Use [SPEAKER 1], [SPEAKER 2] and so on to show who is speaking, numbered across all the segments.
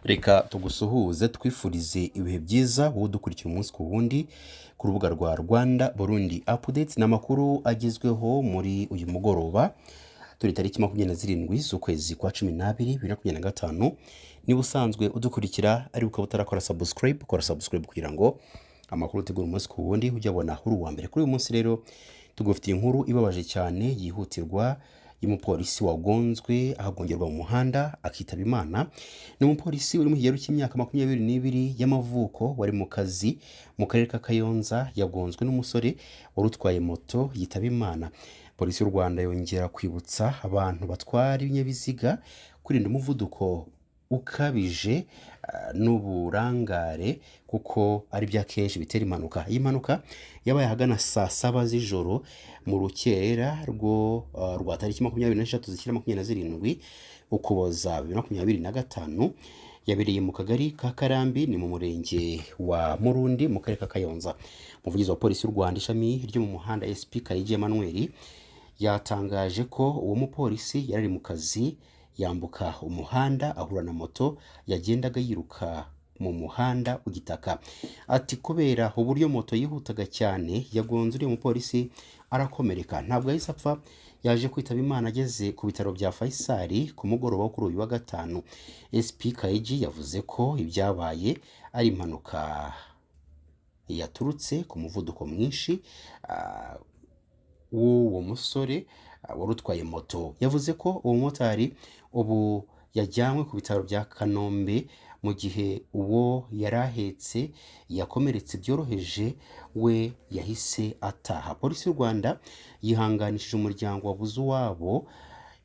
[SPEAKER 1] Reka tugusuhuze twifurize ibihe byiza wowe udukurikira umunsi ku wundi ku rubuga rwa Rwanda Burundi Updates. Ni amakuru agezweho muri uyu mugoroba, turi tariki 27 z'ukwezi kwa 12 2025. Niba usanzwe udukurikira ariko ukaba utarakora subscribe, kora subscribe kugira ngo amakuru utegura umunsi ku wundi ujye abona uri uwa mbere. Kuri uyu munsi rero tugufitiye inkuru ibabaje cyane yihutirwa y'umupolisi wagonzwe ahagongerwa mu muhanda akitaba Imana. Ni umupolisi uri mu kigero cy'imyaka 22 y'amavuko wari mu kazi mu karere ka Kayonza, yagonzwe n'umusore wari utwaye moto yitaba Imana. Polisi y'u Rwanda yongera kwibutsa abantu batwara ibinyabiziga kwirinda umuvuduko ukabije n'uburangare kuko ari byo akenshi bitera impanuka. Iyi mpanuka yabaye ahagana saa 7 z'ijoro mu rukerera rwo rwa tariki 23 zishyira 27 Ukuboza 2025, yabereye mu kagari ka Karambi, ni mu murenge wa Murundi mu karere ka Kayonza. Umuvugizi wa polisi y'u Rwanda ishami ryo mu muhanda, SP Kayigi Emmanuel, yatangaje ko uwo mupolisi yari ari mu kazi yambuka umuhanda ahura na moto yagendaga yiruka mu muhanda w'igitaka. Ati kubera uburyo moto yihutaga cyane yagonze uriya mupolisi arakomereka, ntabwo yahise apfa, yaje kwitaba Imana ageze ku bitaro bya Faisal ku mugoroba wo kuri uyu wa gatanu. SP Kayigi yavuze ko ibyabaye ari impanuka yaturutse ku muvuduko mwinshi w'uwo musore wari utwaye moto. Yavuze ko uwo mumotari ubu yajyanywe ku bitaro bya Kanombe mu gihe uwo yari ahetse yakomeretse byoroheje we yahise ataha. Polisi y'u Rwanda yihanganishije umuryango wabuze uwabo,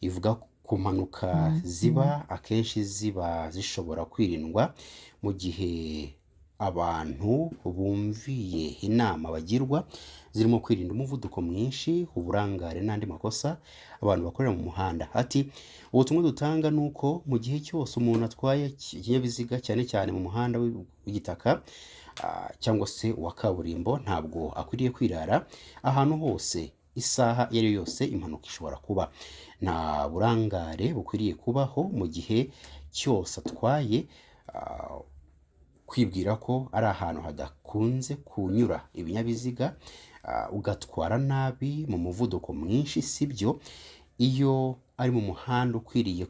[SPEAKER 1] ivuga ku mpanuka ziba akenshi ziba zishobora kwirindwa mu gihe abantu bumviye inama bagirwa zirimo kwirinda umuvuduko mwinshi, uburangare n'andi makosa abantu bakorera mu muhanda. Ati ubutumwa dutanga ni uko mu gihe cyose umuntu atwaye ikinyabiziga cyane cyane mu muhanda w'igitaka cyangwa se uwa kaburimbo, ntabwo akwiriye kwirara ahantu hose, isaha iyo ari yo yose impanuka ishobora kuba. Nta burangare bukwiriye kubaho mu gihe cyose atwaye, kwibwira ko ari ahantu hadakunze kunyura ibinyabiziga ugatwara nabi mu muvuduko mwinshi si byo. Iyo ari mu muhanda ukwiriye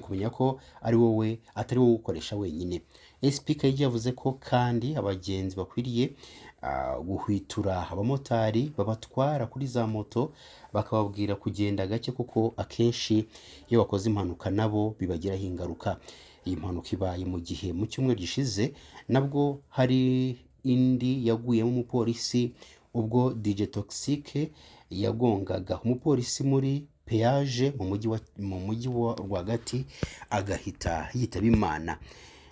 [SPEAKER 1] kumenya ko ari wowe, atari wowe uwukoresha wenyine. SP Kayigi yavuze ko kandi abagenzi bakwiriye guhwitura abamotari babatwara kuri za moto bakababwira kugenda gake kuko akenshi iyo bakoze impanuka nabo bibagiraho ingaruka. Iyi mpanuka ibaye mu gihe mu cyumweru gishize nabwo hari indi yaguyemo umupolisi ubwo DJ Toxxyk yagongaga umupolisi muri peyaje mu mujyi wa rwagati agahita yitaba Imana.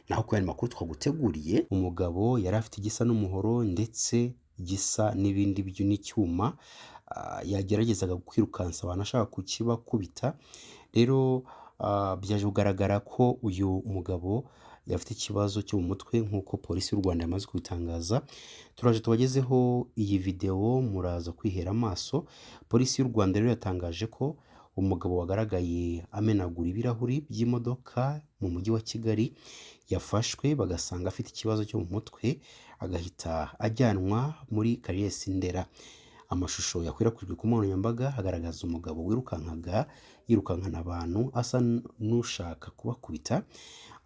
[SPEAKER 1] Naho ku yandi makuru twaguteguriye, umugabo yari afite igisa n'umuhoro ndetse gisa n'ibindi n'icyuma, yageragezaga kwirukansa abantu ashaka kukibakubita. Rero byaje kugaragara ko uyu mugabo afite ikibazo cyo mu mutwe nk'uko polisi y'u Rwanda yamaze kubitangaza. Turaje tubagezeho iyi videwo muraza kwihera amaso. Polisi y'u Rwanda rero yatangaje ko umugabo wagaragaye amenagura ibirahuri by'imodoka mu mujyi wa Kigali yafashwe, bagasanga afite ikibazo cyo mu mutwe, agahita ajyanwa muri Cariès Ndera. Amashusho yakwirakwijwe ku nkoranyambaga agaragaza umugabo wirukankaga yirukankana abantu asa n'ushaka kubakubita,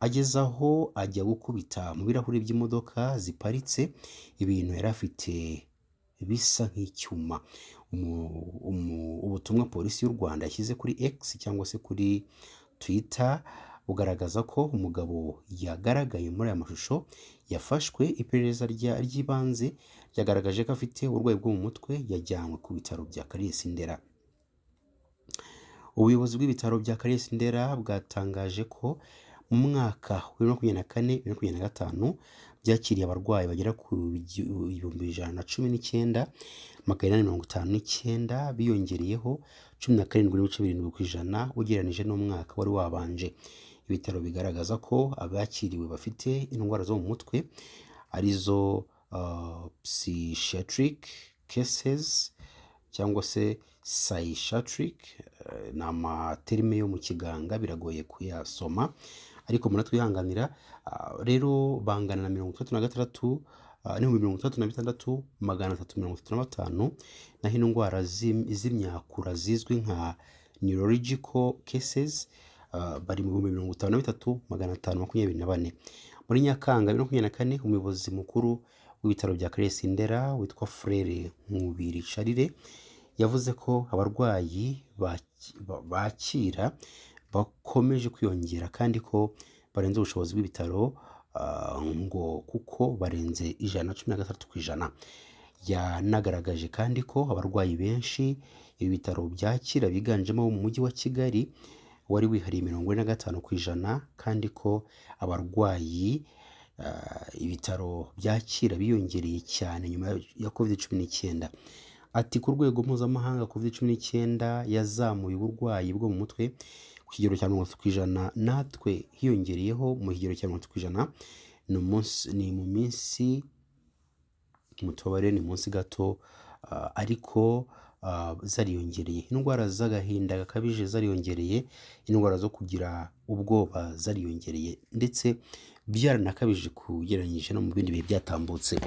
[SPEAKER 1] ageze aho ajya gukubita mu birahuri by'imodoka ziparitse ibintu yari afite bisa nk'icyuma. Ubutumwa polisi y'u Rwanda yashyize kuri X cyangwa se kuri Twitter bugaragaza ko umugabo yagaragaye muri aya mashusho yafashwe. Iperereza ry'ibanze ryagaragaje ko afite uburwayi bwo mu mutwe, yajyanywe ku bitaro bya Cariès Ndera. Ubuyobozi bw'ibitaro bya Cariès Ndera bwatangaje ko mu mwaka wa 2024 2025 byakiriye abarwayi bagera ku 119,859, biyongereyeho 17.7% ugereranije n'umwaka wari wabanje. Ibitaro bigaragaza ko abakiriwe bafite indwara zo mu mutwe arizo psychiatric cases cyangwa se psychiatric, ni amaterme yo mu kiganga biragoye kuyasoma, Ariko muratwihanganira. Rero bangana na 66 n'66,335. Naho indwara z'imyakura zizwi nka neurological cases, bari mu 53,524. Muri Nyakanga 2024, umuyobozi mukuru w'ibitaro bya Caraes Ndera witwa Frere Nkubiri Charles yavuze ko abarwayi bakira bakomeje kwiyongera kandi ko barenze ubushobozi bw'ibitaro, ngo kuko barenze 116%. Yanagaragaje kandi ko abarwayi benshi ibi bitaro byakira biganjemo abo mu mujyi wa Kigali wari wihariye 45%, kandi ko abarwayi ibitaro byakira biyongereye cyane nyuma ya COVID-19. Ati: "Ku rwego mpuzamahanga, COVID-19 yazamuye uburwayi bwo mu mutwe ku kigero cya 30%, natwe hiyongereyeho mu kigero cya 30%." Ni umunsi, ni mu minsi mutubare, ni munsi gato, ariko zariyongereye. Indwara z'agahinda gakabije zariyongereye, indwara zo kugira ubwoba zariyongereye, ndetse byaranakabije kugereranyije no mu bindi bihe byatambutse.